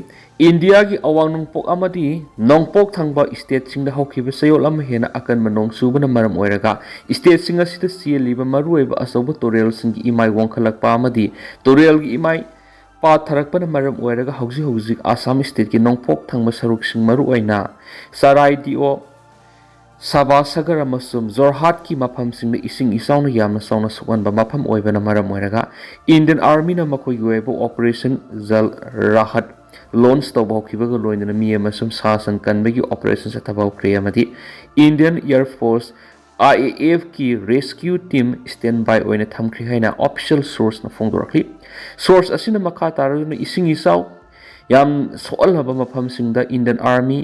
ꯏꯟꯗꯤꯌꯥꯒꯤ ꯑꯋꯥꯡ ꯅꯣꯡꯄꯣꯛ ꯑꯃꯗꯤ ꯅꯣꯡꯄꯣꯛ ꯊꯪꯕ ꯁ꯭ꯇꯦꯠꯁꯤꯡꯗ ꯍꯧꯈꯤꯕ ꯆꯌꯣꯜ ꯑꯃ ꯍꯦꯟꯅ ꯑꯀꯟꯕ ꯅꯣꯡ ꯆꯨꯕꯅ ꯃꯔꯝ ꯑꯣꯏꯔꯒ ꯁ꯭ꯇꯦꯠꯁꯤꯡ ꯑꯁꯤꯗ ꯆꯦꯜꯂꯤꯕ ꯃꯔꯨꯑꯣꯏꯕ ꯑꯆꯧꯕ ꯇꯨꯔꯦꯜꯁꯤꯡꯒꯤ ꯏꯃꯥꯏ ꯋꯥꯡꯈꯠꯂꯛꯄ ꯑꯃꯗꯤ ꯇꯨꯔꯦꯜꯒꯤ ꯏꯃꯥꯏ ꯄꯥꯊꯔꯛꯄꯅ ꯃꯔꯝ ꯑꯣꯏꯔꯒ ꯍꯧꯖꯤꯛ ꯍꯧꯖꯤꯛ ꯑꯁꯥꯝ ꯁ꯭ꯇꯦꯠꯀꯤ ꯅꯣꯡꯄꯣꯛ ꯊꯪꯕ ꯁꯔꯨꯛꯁꯤꯡ, ꯃꯔꯨꯑꯣꯏꯅ ꯆꯔꯥꯏꯗꯤꯑꯣ, ꯁꯥꯕꯥꯁꯒꯔ ꯑꯃꯁꯨꯡ ꯖꯣꯔꯍꯥꯠꯀꯤ ꯃꯐꯝꯁꯤꯡꯗ ꯏꯁꯤꯡ ꯏꯆꯥꯎꯅ ꯌꯥꯝꯅ ꯆꯥꯎꯅ ꯁꯣꯛꯍꯟꯕ ꯃꯐꯝ ꯑꯣꯏꯕꯅ ꯃꯔꯝ ꯑꯣꯏꯔꯒ ꯏꯟꯗꯤꯌꯟ ꯑꯥꯔꯃꯤꯅ ꯃꯈꯣꯏꯒꯤ ꯑꯣꯏꯕ ꯑꯣꯄꯔꯦꯁꯟ ꯖꯜ ꯔꯥꯍꯠ ꯂꯣꯟꯆ ꯇꯧꯕ ꯍꯧꯈꯤꯕꯒ ꯂꯣꯏꯅꯅ ꯃꯤ ꯑꯃꯁꯨꯡ ꯁꯥ ꯁꯟ ꯀꯟꯕꯒꯤ ꯑꯣꯄꯔꯦꯁꯟ ꯆꯠꯊꯕ ꯍꯧꯈ꯭ꯔꯦ ꯑꯃꯗꯤ Indian air force, I A ꯑꯦꯐꯀꯤ ꯔꯦꯁꯀ꯭ꯌꯨ ꯇꯤꯝ ꯁ꯭ꯇꯦꯟ ꯕꯥꯏ ꯑꯣꯏꯅ ꯊꯝꯈ꯭ꯔꯦ ꯍꯥꯏꯅ ꯑꯣꯐꯤꯁꯤꯌꯦꯜ ꯁꯣꯔꯁꯅ ꯐꯣꯡꯗꯣꯔꯛꯂꯤ꯫ ꯁꯣꯔꯁ ꯑꯁꯤꯅ ꯃꯈꯥ ꯇꯥꯔꯗꯨꯅ ꯏꯁꯤꯡ ꯏꯆꯥꯎ ꯌꯥꯝ ꯁꯣꯛꯍꯜꯂꯕ ꯃꯐꯝꯁꯤꯡꯗ ꯏꯟꯗꯤꯌꯟ ꯑꯥꯔꯃꯤ,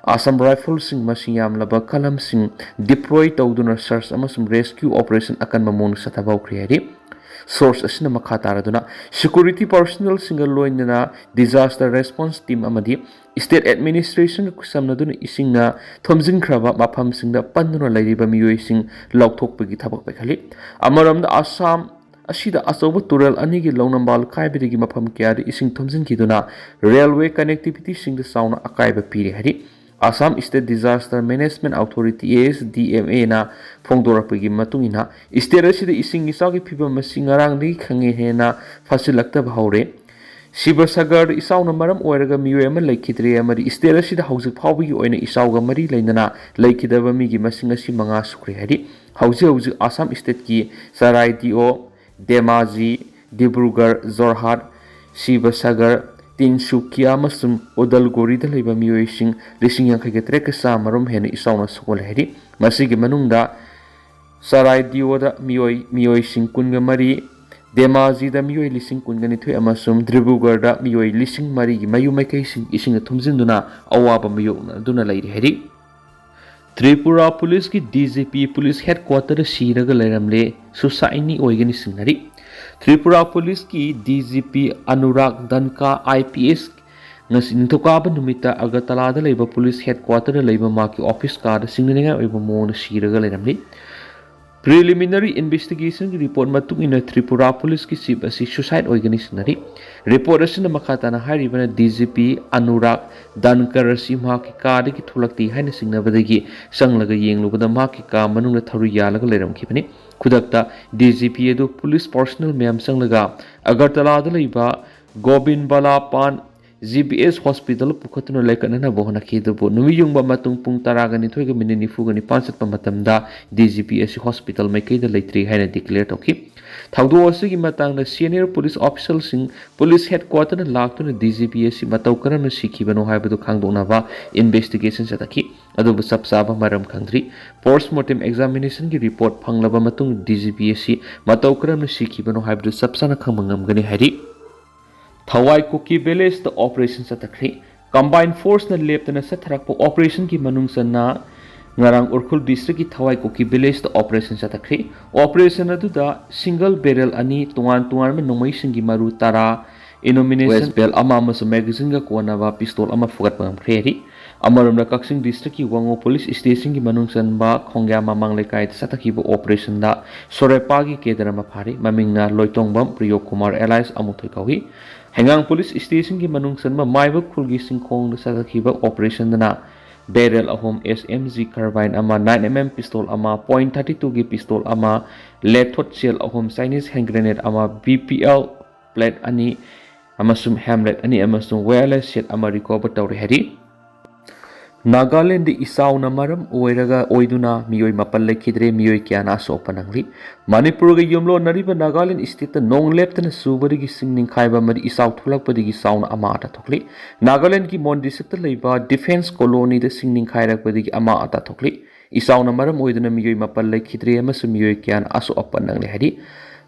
ꯑꯁꯥꯝ ꯔꯥꯏꯐꯜꯁꯤꯡ ꯃꯁꯤꯡ ꯌꯥꯝꯂꯕ ꯀꯂꯝꯁꯤꯡ ꯗꯤꯄ꯭ꯂꯣꯏ ꯇꯧꯗꯨꯅ ꯁꯔꯆ ꯑꯃꯁꯨꯡ ꯔꯦꯁꯀ꯭ꯌꯨ ꯑꯣꯄꯔꯦꯁꯟ ꯑꯀꯟꯕ ꯃꯑꯣꯡꯗ ꯆꯠꯊꯕ ꯍꯧꯈ꯭ꯔꯦ ꯍꯥꯏꯔꯤ꯫ Source ꯑꯁꯤꯅ ꯃꯈꯥ ꯇꯥꯔꯗꯨꯅ, security personnelꯁꯤꯡꯒ ꯂꯣꯏꯅꯅ disaster response team ꯑꯃꯗꯤ state administrationꯒ ꯈꯨꯠꯁꯝꯅꯗꯨꯅ ꯏꯁꯤꯡꯅ ꯊꯨꯝꯖꯤꯟꯈ꯭ꯔꯕ ꯃꯐꯝꯁꯤꯡꯗ ꯄꯟꯗꯨꯅ ꯂꯩꯔꯤꯕ ꯃꯤꯑꯣꯏꯁꯤꯡ ꯂꯧꯊꯣꯛꯄꯒꯤ ꯊꯕꯛ ꯄꯥꯏꯈꯠꯂꯤ꯫ ꯑꯃꯔꯣꯝꯗ, ꯑꯁꯥꯝ ꯑꯁꯤꯗ ꯑꯆꯧꯕ ꯇꯨꯔꯦꯜ ꯑꯅꯤꯒꯤ ꯂꯧꯅꯝꯕꯥꯜ ꯀꯥꯏꯕꯗꯒꯤ ꯃꯐꯝ ꯀꯌꯥꯗ ꯏꯁꯤꯡ ꯊꯨꯝꯖꯤꯟꯈꯤꯗꯨꯅ railway connectivityꯁꯤꯡꯗ ꯆꯥꯎꯅ ꯑꯀꯥꯏꯕ ꯄꯤꯔꯦ ꯍꯥꯏꯔꯤ꯫ Assam State Disaster Management Authority, ASDMAꯅ ꯐꯣꯡꯗꯣꯔꯛꯄꯒꯤ ꯃꯇꯨꯡ ꯏꯟꯅ, state ꯑꯁꯤꯗ ꯏꯁꯤꯡ ꯏꯆꯥꯎꯒꯤ ꯐꯤꯕꯝ ꯑꯁꯤ ꯉꯔꯥꯡꯗꯒꯤ ꯈꯪꯍꯦꯟ ꯍꯦꯟꯅ ꯐꯠꯁꯤꯜꯂꯛꯇꯕ ꯍꯧꯔꯦ꯫ ꯁꯤꯕꯁꯥꯒꯔꯗ ꯏꯆꯥꯎꯅ ꯃꯔꯝ ꯑꯣꯏꯔꯒ ꯃꯤꯑꯣꯏ ꯑꯃ ꯂꯩꯈꯤꯗ꯭ꯔꯦ ꯑꯃꯗꯤ state ꯑꯁꯤꯗ ꯍꯧꯖꯤꯛ ꯐꯥꯎꯕꯒꯤ ꯑꯣꯏꯅ ꯏꯆꯥꯎꯒ ꯃꯔꯤ ꯂꯩꯅꯅ ꯂꯩꯈꯤꯗꯕ ꯃꯤꯒꯤ ꯃꯁꯤꯡ ꯑꯁꯤ ꯃꯉꯥ ꯁꯨꯈ꯭ꯔꯦ ꯍꯥꯏꯔꯤ꯫ ꯍꯧꯖꯤꯛ ꯍꯧꯖꯤꯛ ꯑꯁꯥꯝ stateꯀꯤ ꯆꯔꯥꯏꯗꯤꯑꯣ, ꯙꯦꯃꯥꯖꯤ, ꯗꯤꯕ꯭ꯔꯨꯒꯔ, ꯖꯣꯔꯍꯥꯠ, ꯁꯤꯕꯁꯥꯒꯔ, ꯇꯤꯟꯁꯨꯀꯤꯌꯥ ꯑꯃꯁꯨꯡ ꯎꯗꯜꯒꯨꯔꯤꯗ ꯂꯩꯕ ꯃꯤꯑꯣꯏꯁꯤꯡ ꯂꯤꯁꯤꯡ ꯌꯥꯡꯈꯩꯒ ꯇꯔꯦꯠꯀ ꯆꯥꯝꯃꯔꯣꯝ ꯍꯦꯟꯅ ꯏꯆꯥꯎꯅ ꯁꯣꯛꯍꯜꯂꯦ ꯍꯥꯏꯔꯤ꯫ ꯃꯁꯤꯒꯤ ꯃꯅꯨꯡꯗ ꯆꯔꯥꯏꯗꯤꯑꯣꯗ ꯃꯤꯑꯣꯏ, ꯃꯤꯑꯣꯏꯁꯤꯡ ꯀꯨꯟꯒ ꯃꯔꯤ, ꯙꯦꯃꯥꯖꯤꯗ ꯃꯤꯑꯣꯏ ꯂꯤꯁꯤꯡ ꯀꯨꯟꯒ ꯅꯤꯊꯣꯏ ꯑꯃꯁꯨꯡ ꯗꯤꯕ꯭ꯔꯨꯒꯔꯗ ꯃꯤꯑꯣꯏ ꯂꯤꯁꯤꯡ ꯃꯔꯤꯒꯤ ꯃꯌꯨꯝ ꯃꯩꯀꯩꯁꯤꯡ ꯏꯁꯤꯡꯅ ꯊꯨꯝꯖꯤꯟꯗꯨꯅ ꯑꯋꯥꯕ ꯃꯥꯌꯣꯛꯅꯗꯨꯅ ꯂꯩꯔꯤ ꯍꯥꯏꯔꯤ꯫ ꯇ꯭ꯔꯤꯄꯨꯔꯥ ꯄꯨꯂꯤꯁꯀꯤ DGP ꯄꯨꯂꯤꯁ headquarterꯗ ꯁꯤꯔꯒ ꯂꯩꯔꯝꯂꯦ, suicideꯅꯤ ꯑꯣꯏꯒꯅꯤ ꯆꯤꯡꯅꯔꯤ꯫ ꯇ꯭ꯔꯤꯄꯨꯔꯥ ꯄꯨꯂꯤꯁꯀꯤ DGP ꯑꯅꯨꯔꯥꯒ ꯗꯟꯀꯥ, IPS, ꯉꯁꯤ ꯅꯤꯡꯊꯧꯀꯥꯕ ꯅꯨꯃꯤꯠꯇ ꯑꯒꯔꯇꯂꯥꯗ ꯂꯩꯕ ꯄꯨꯂꯤꯁ headquarterꯗ ꯂꯩꯕ ꯃꯍꯥꯛꯀꯤ office ꯀꯥꯗ ꯆꯤꯡꯅꯅꯤꯡꯉꯥꯏ ꯑꯣꯏꯕ ꯃꯑꯣꯡꯗ ꯁꯤꯔꯒ ꯂꯩꯔꯝꯂꯤ꯫ Preliminary investigationꯒꯤ report ꯃꯇꯨꯡ ꯏꯟꯅ ꯇ꯭ꯔꯤꯄꯨꯔꯥ ꯄꯨꯂꯤꯁꯀꯤ chief ꯑꯁꯤ suicide ꯑꯣꯏꯒꯅꯤ ꯆꯤꯡꯅꯔꯤ꯫ Report ꯑꯁꯤꯅ ꯃꯈꯥ ꯇꯥꯅ ꯍꯥꯏꯔꯤꯕꯅ, DGP ꯑꯅꯨꯔꯥꯒ ꯗꯟꯀꯔ ꯑꯁꯤ ꯃꯍꯥꯛꯀꯤ ꯀꯥꯗꯒꯤ ꯊꯣꯛꯂꯛꯇꯦ ꯍꯥꯏꯅ ꯆꯤꯡꯅꯕꯗꯒꯤ ꯆꯪꯂꯒ ꯌꯦꯡꯂꯨꯕꯗ ꯃꯍꯥꯛꯀꯤ ꯀꯥ ꯃꯅꯨꯡꯗ ꯊꯧꯔꯤ ꯌꯥꯜꯂꯒ ꯂꯩꯔꯝꯈꯤꯕꯅꯤ꯫ ꯈꯨꯗꯛꯇ DGP ꯑꯗꯨ ꯄꯨꯂꯤꯁ personnel ꯃꯌꯥꯝ ꯆꯪꯂꯒ ꯑꯒꯔꯇꯂꯥꯗ ꯂꯩꯕ ꯒꯣꯕꯤꯟ ꯕꯂꯥ ꯄꯥꯟ GBS hospital ꯄꯨꯈꯠꯇꯨꯅ ꯂꯩꯈꯠꯅꯅꯕ ꯍꯣꯠꯅꯈꯤ꯫ ꯑꯗꯨꯕꯨ ꯅꯨꯃꯤꯠ ꯌꯨꯡꯕ ꯃꯇꯨꯡ ꯄꯨꯡ ꯇꯔꯥꯒ ꯅꯤꯊꯣꯏꯒ minute ꯅꯤꯐꯨꯒ ꯅꯤꯄꯥꯟ ꯆꯠꯄ ꯃꯇꯝꯗ DGP ꯑꯁꯤ hospital ꯃꯥꯏꯀꯩꯗ ꯂꯩꯇ꯭ꯔꯤ ꯍꯥꯏꯅ declare ꯇꯧꯈꯤ꯫ ꯊꯧꯗꯣꯛ ꯑꯁꯤꯒꯤ ꯃꯇꯥꯡꯗ senior police officialꯁꯤꯡ ꯄꯨꯂꯤꯁ headquarterꯗ ꯂꯥꯛꯇꯨꯅ DGP ꯑꯁꯤ ꯃꯇꯧ ꯀꯔꯝꯅ ꯁꯤꯈꯤꯕꯅꯣ ꯍꯥꯏꯕꯗꯨ ꯈꯪꯗꯣꯛꯅꯕ investigation ꯆꯠꯊꯈꯤ꯫ ꯑꯗꯨꯕꯨ ꯆꯞ ꯆꯥꯕ ꯃꯔꯝ ꯈꯪꯗ꯭ꯔꯤ꯫ Post mortem examinationꯒꯤ report ꯐꯪꯂꯕ ꯃꯇꯨꯡ DGP ꯑꯁꯤ ꯃꯇꯧ ꯀꯔꯝꯅ ꯁꯤꯈꯤꯕꯅꯣ ꯍꯥꯏꯕꯗꯨ ꯆꯞ ꯆꯥꯅ ꯈꯪꯕ ꯉꯝꯒꯅꯤ ꯍꯥꯏꯔꯤ꯫ ꯊꯋꯥꯏ ꯀꯨꯀꯤ villageꯇ operation ꯆꯠꯊꯈ꯭ꯔꯤ꯫ Combined forceꯅ ꯂꯦꯞꯇꯅ ꯆꯠꯊꯔꯛꯄ operationꯒꯤ ꯃꯅꯨꯡ ꯆꯟꯅ ꯉꯔꯥꯡ ꯎꯈ꯭ꯔꯨꯜ ꯗꯤꯁꯇ꯭ꯔꯤꯛꯀꯤ ꯊꯋꯥꯏ ꯀꯨꯀꯤ ꯚꯤꯂꯦꯖꯇ ꯑꯣꯄꯔꯦꯁꯟ ꯆꯠꯊꯈ꯭ꯔꯤ꯫ ꯑꯣꯄꯔꯦꯁꯟ ꯑꯗꯨꯗ ꯁꯤꯡꯒꯜ ꯕꯦꯔꯦꯜ ꯑꯅꯤ, ꯇꯣꯉꯥꯟ ꯇꯣꯉꯥꯟꯕ ꯅꯣꯡꯃꯩꯁꯤꯡꯒꯤ ꯃꯔꯨ ꯇꯔꯥ, ꯏꯅꯣꯃꯤꯅꯦꯁꯟ ꯕꯦꯜ ꯑꯃ ꯑꯃꯁꯨꯡ ꯃꯦꯒꯥꯖꯤꯟꯒ ꯀꯣꯟꯅꯕ ꯄꯤꯁꯇꯣꯜ ꯑꯃ ꯐꯨꯒꯠꯄ ꯉꯝꯈ꯭ꯔꯦ ꯍꯥꯏꯔꯤ꯫ ꯑꯃꯔꯣꯝꯗ ꯀꯛꯆꯤꯡ ꯗꯤꯁꯇ꯭ꯔꯤꯛꯀꯤ ꯋꯥꯉꯨ ꯄꯨꯂꯤꯁ ꯁ꯭ꯇꯦꯁꯟꯒꯤ ꯃꯅꯨꯡ ꯆꯟꯕ ꯈꯣꯡꯒ꯭ꯌꯥ ꯃꯃꯥꯡ ꯂꯩꯀꯥꯏꯗ ꯆꯠꯊꯈꯤꯕ ꯑꯣꯄꯔꯦꯁꯟꯗ ꯁꯣꯔꯦꯄꯥꯒꯤ ꯀꯦꯗꯔ ꯑꯃ ꯐꯥꯔꯤ꯫ ꯃꯃꯤꯡꯅ ꯂꯣꯏꯇꯣꯡꯕꯝ ꯄ꯭ꯔꯤꯌꯣ ꯀꯨꯃꯥꯔ ꯑꯦꯂꯥꯏꯁ ꯑꯃꯨꯊꯣꯏ ꯀꯧꯏ꯫ ꯍꯩꯉꯥꯡ ꯄꯨꯂꯤꯁ ꯁ꯭ꯇꯦꯁꯟꯒꯤ ꯃꯅꯨꯡ ꯆꯟꯕ ꯃꯥꯏꯕ ꯈꯨꯜꯒꯤ ꯆꯤꯡꯈꯣꯡꯗ ꯆꯠꯊꯈꯤꯕ ꯑꯣꯄꯔꯦꯁꯟꯗꯅ ꯕꯦꯔꯦꯜ ꯑꯍꯨꯝ, ꯑꯦꯁ ꯑꯦꯝ ꯖꯤ ꯀꯥꯔꯕꯥꯏꯟ ꯑꯃ, ꯅꯥꯏꯟ ꯑꯦꯝ ꯑꯦꯝ ꯄꯤꯁꯇꯣꯜ ꯑꯃ, ꯄꯣꯏꯟ ꯊꯥꯔꯇꯤ ꯇꯨꯒꯤ ꯄꯤꯁꯇꯣꯜ ꯑꯃ, ꯂꯦꯊꯣꯠ ꯁꯦꯜ ꯑꯍꯨꯝ, ꯆꯥꯏꯅꯤꯁ ꯍꯦꯟ ꯒ꯭ꯔꯦꯅꯦꯗ ꯑꯃ, ꯕꯤ ꯄꯤ ꯑꯦꯜ ꯄ꯭ꯂꯦꯠ ꯑꯅꯤ ꯑꯃꯁꯨꯡ ꯍꯦꯝꯂꯦꯠ ꯑꯅꯤ ꯑꯃꯁꯨꯡ ꯋꯥꯌꯔꯂꯦꯁ ꯁꯦꯠ ꯑꯃ ꯔꯤꯀꯣꯚꯔ ꯇꯧꯔꯦ ꯍꯥꯏꯔꯤ꯫ ꯅꯥꯒꯥꯂꯦꯟꯗ ꯏꯆꯥꯎꯅ ꯃꯔꯝ ꯑꯣꯏꯔꯒ, ꯑꯣꯏꯗꯨꯅ ꯃꯤꯑꯣꯏ ꯃꯥꯄꯜ ꯂꯩꯈꯤꯗ꯭ꯔꯦ, ꯃꯤꯑꯣꯏ ꯀꯌꯥꯅ ꯑꯁꯣꯛꯄ ꯅꯪꯂꯤ꯫ ꯃꯅꯤꯄꯨꯔꯒ ꯌꯨꯝꯂꯣꯟꯅꯔꯤꯕ ꯅꯥꯒꯥꯂꯦꯟ ꯁ꯭ꯇꯦꯠꯇ ꯅꯣꯡ ꯂꯦꯞꯇꯅ ꯆꯨꯕꯗꯒꯤ ꯆꯤꯡ ꯅꯤꯡꯈꯥꯏꯕ ꯑꯃꯗꯤ ꯏꯆꯥꯎ ꯊꯣꯛꯂꯛꯄꯗꯒꯤ ꯆꯥꯎꯅ ꯑꯃꯥ ꯑꯇꯥ ꯊꯣꯛꯂꯤ꯫ ꯅꯥꯒꯥꯂꯦꯟꯒꯤ ꯃꯣꯟ ꯗꯤꯁꯇ꯭ꯔꯤꯛꯇ ꯂꯩꯕ ꯗꯤꯐꯦꯟꯁ ꯀꯣꯂꯣꯅꯤꯗ ꯆꯤꯡ ꯅꯤꯡꯈꯥꯏꯔꯛꯄꯗꯒꯤ ꯑꯃꯥ ꯑꯇꯥ ꯊꯣꯛꯂꯤ꯫ ꯏꯆꯥꯎꯅ ꯃꯔꯝ ꯑꯣꯏꯗꯨꯅ ꯃꯤꯑꯣꯏ ꯃꯥꯄꯜ ꯂꯩꯈꯤꯗ꯭ꯔꯦ ꯑꯃꯁꯨꯡ ꯃꯤꯑꯣꯏ ꯀꯌꯥꯅ ꯑꯁꯣꯛ ꯑꯄꯟ ꯅꯪꯂꯦ ꯍꯥꯏꯔꯤ꯫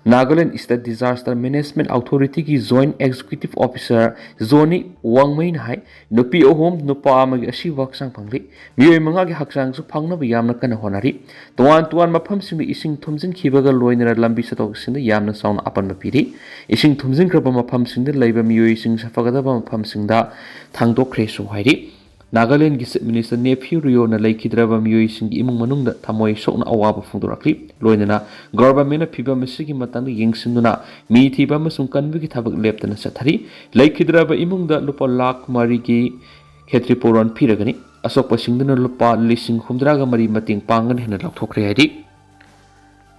ꯅꯥꯒꯥꯂꯦꯟ ꯁ꯭ꯇꯦꯠ ꯗꯤꯖꯥꯁꯇꯔ ꯃꯦꯅꯦꯖꯃꯦꯟꯠ ꯑꯣꯊꯣꯔꯤꯇꯤꯒꯤ ꯖꯣꯏꯟꯠ ꯑꯦꯛꯖꯤꯀ꯭ꯌꯨꯇꯤꯚ ꯑꯣꯐꯤꯁꯔ ꯖꯣꯅꯤ ꯋꯥꯡꯃꯩꯅ ꯍꯥꯏ, ꯅꯨꯄꯤ ꯑꯍꯨꯝ, ꯅꯨꯄꯥ ꯑꯃꯒꯤ ꯑꯁꯤꯕ ꯍꯛꯆꯥꯡ ꯐꯪꯂꯤ꯫ ꯃꯤꯑꯣꯏ ꯃꯉꯥꯒꯤ ꯍꯛꯆꯥꯡꯁꯨ ꯐꯪꯅꯕ ꯌꯥꯝꯅ ꯀꯟꯅ ꯍꯣꯠꯅꯔꯤ꯫ ꯇꯣꯉꯥꯟ ꯇꯣꯉꯥꯟ ꯃꯐꯝꯁꯤꯡꯗ ꯏꯁꯤꯡ ꯊꯨꯝꯖꯤꯟꯈꯤꯕꯒ ꯂꯣꯏꯅꯅ ꯂꯝꯕꯤ ꯆꯠꯊꯣꯛ ꯆꯠꯁꯤꯟꯗ ꯌꯥꯝꯅ ꯆꯥꯎꯅ ꯑꯄꯟꯕ ꯄꯤꯔꯤ꯫ ꯏꯁꯤꯡ ꯊꯨꯝꯖꯤꯟꯈ꯭ꯔꯕ ꯃꯐꯝꯁꯤꯡꯗ ꯂꯩꯕ ꯃꯤꯑꯣꯏꯁꯤꯡꯁꯨ ꯐꯒꯗꯕ ꯃꯐꯝꯁꯤꯡꯗ ꯊꯥꯡꯗꯣꯛꯈ꯭ꯔꯦꯁꯨ ꯍꯥꯏꯔꯤ꯫ ꯅꯥꯒꯥꯂꯦꯟꯒꯤ ꯆꯤꯐ ꯃꯤꯅꯤꯁꯇꯔ ꯅꯦꯐꯤꯌꯨ ꯔꯤꯑꯣꯅ ꯂꯩꯈꯤꯗ꯭ꯔꯕ ꯃꯤꯑꯣꯏꯁꯤꯡꯒꯤ ꯏꯃꯨꯡ ꯃꯅꯨꯡꯗ ꯊꯃꯣꯏ ꯁꯣꯛꯅ ꯑꯋꯥꯕ ꯐꯣꯡꯗꯣꯔꯛꯂꯤ꯫ ꯂꯣꯏꯅꯅ ꯒꯣꯚꯔꯟꯃꯦꯟꯠꯅ ꯐꯤꯚꯝ ꯑꯁꯤꯒꯤ ꯃꯇꯥꯡꯗ ꯌꯦꯡꯁꯤꯟꯗꯨꯅ ꯃꯤ ꯊꯤꯕ ꯑꯃꯁꯨꯡ ꯀꯟꯕꯒꯤ ꯊꯕꯛ ꯂꯦꯞꯇꯅ ꯆꯠꯊꯔꯤ꯫ ꯂꯩꯈꯤꯗ꯭ꯔꯕ ꯏꯃꯨꯡꯗ ꯂꯨꯄꯥ ꯂꯥꯈ ꯃꯔꯤꯒꯤ ꯈꯦꯇ꯭ꯔꯤꯄꯨꯔꯣꯟ ꯄꯤꯔꯒꯅꯤ꯫ ꯑꯁꯣꯛꯄꯁꯤꯡꯗꯨꯅ ꯂꯨꯄꯥ ꯂꯤꯁꯤꯡ ꯍꯨꯝꯗ꯭ꯔꯥꯒ ꯃꯔꯤ ꯃꯇꯦꯡ ꯄꯥꯡꯒꯅꯤ ꯍꯥꯏꯅ ꯂꯥꯎꯊꯣꯛꯈ꯭ꯔꯦ ꯍꯥꯏꯔꯤ꯫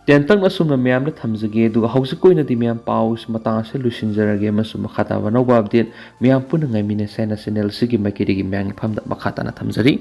ꯇꯦꯟꯇꯛꯅ ꯑꯁꯨꯝꯅ ꯃꯌꯥꯝꯗ ꯊꯝꯖꯒꯦ, ꯑꯗꯨꯒ ꯍꯧꯖꯤꯛꯀꯤ ꯑꯣꯏꯅꯗꯤ ꯃꯌꯥꯝ ꯄꯥꯎ ꯃꯇꯥꯡ ꯑꯁꯤ ꯂꯣꯏꯁꯤꯟꯖꯔꯒꯦ ꯑꯃꯁꯨꯡ ꯃꯈꯥ ꯇꯥꯕ ꯑꯅꯧꯕ ꯑꯞꯗꯦꯠ ꯃꯌꯥꯝ ꯄꯨꯟꯅ ꯉꯥꯏꯃꯤꯟꯅꯁꯦ ꯍꯥꯏꯅ ꯆꯦꯅꯦꯜ ꯑꯁꯤꯒꯤ ꯃꯥꯏꯀꯩꯗꯒꯤ ꯃꯌꯥꯝꯒꯤ ꯐꯝꯗ ꯃꯈꯥ ꯇꯥꯅ ꯊꯝꯖꯔꯤ꯫